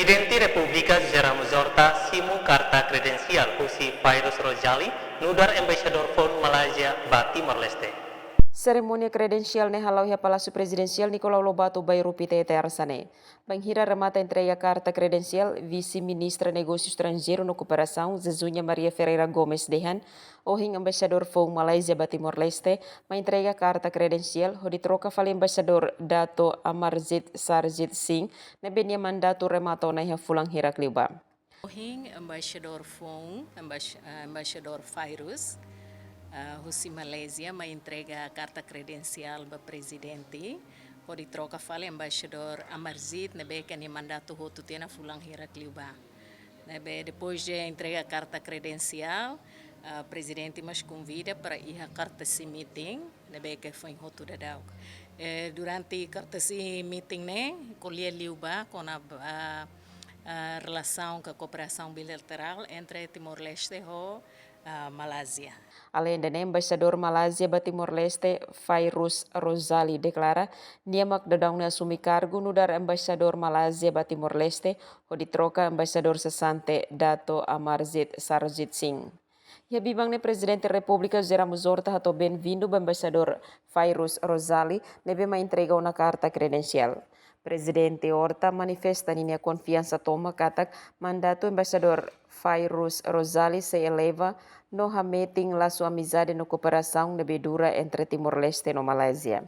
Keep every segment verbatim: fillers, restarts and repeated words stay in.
Prezidente Repúblika José Ramos Horta simu karta kredensiál husi Fairuz Rozali, nu'udar embaixadór foun Malázia ba Timor-Leste. Serimónia kredensiál ne'e hala'o iha Palásiu Prezidensiál Nicolau Lobato, Bairru Pité, Tersa ne'e. Bainhira remata entrega karta kredensiál, Vise-Ministra Negósiu Estranjeiru no Kooperasaun, Zezuña Maria Ferreira Gomes dehan, ohin embaixadór foun Malázia ba Timor-Leste mai entrega karta kredensiál hodi troka fali embaixadór Dato Amarjit Sarjit Singh, ne'ebé nia mandatu remata ona iha fulan hirak liubá. Ohin embaixadór foun, embaix-, eh, embaixadór Fairuz, eh, husi Malázia mai entrega karta kredensiál ba prezidente, hodi troka fali embaixadór Amarjit, ne'ebé ke nia mandatu hotu tiha ona fulan hirak liubá. Ne'ebé depois de entrega karta kredensiál, ah, prezidente mós konvida para iha courtesy meeting, ne'ebé ke foin hotu daudauk. Eh, durante courtesy meeting ne'e, ko'alia liubá kona-ba, ah, relasaun ka kooperasaun bilaterál entre Timor-Leste ho, ah, Malázia. Aleinde ne'e, embaixadór Malázia ba Timor-Leste, Fairuz Rozali, deklara nia mak daudaun ne'e asume kargu nu'udar embaixadór Malázia ba Timor-Leste, hodi troka embaixadór sesante Dato Amarjit Sarjit Singh. Iha biban ne'e, Prezidente Repúblika José Ramos Horta hato'o benvindu ba embaixadór Fairuz Rozali, ne'ebé mai entrega ona karta kredensiál. Prezidente Horta manifesta ninia konfiansa tomak katak mandatu embaixadór Fairuz Rozali sei eleva no hametin lasu amizade no kooperasaun ne'ebé dura entre Timor-Leste no Malázia.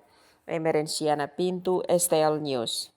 Emerenciana Pinto, S T L News.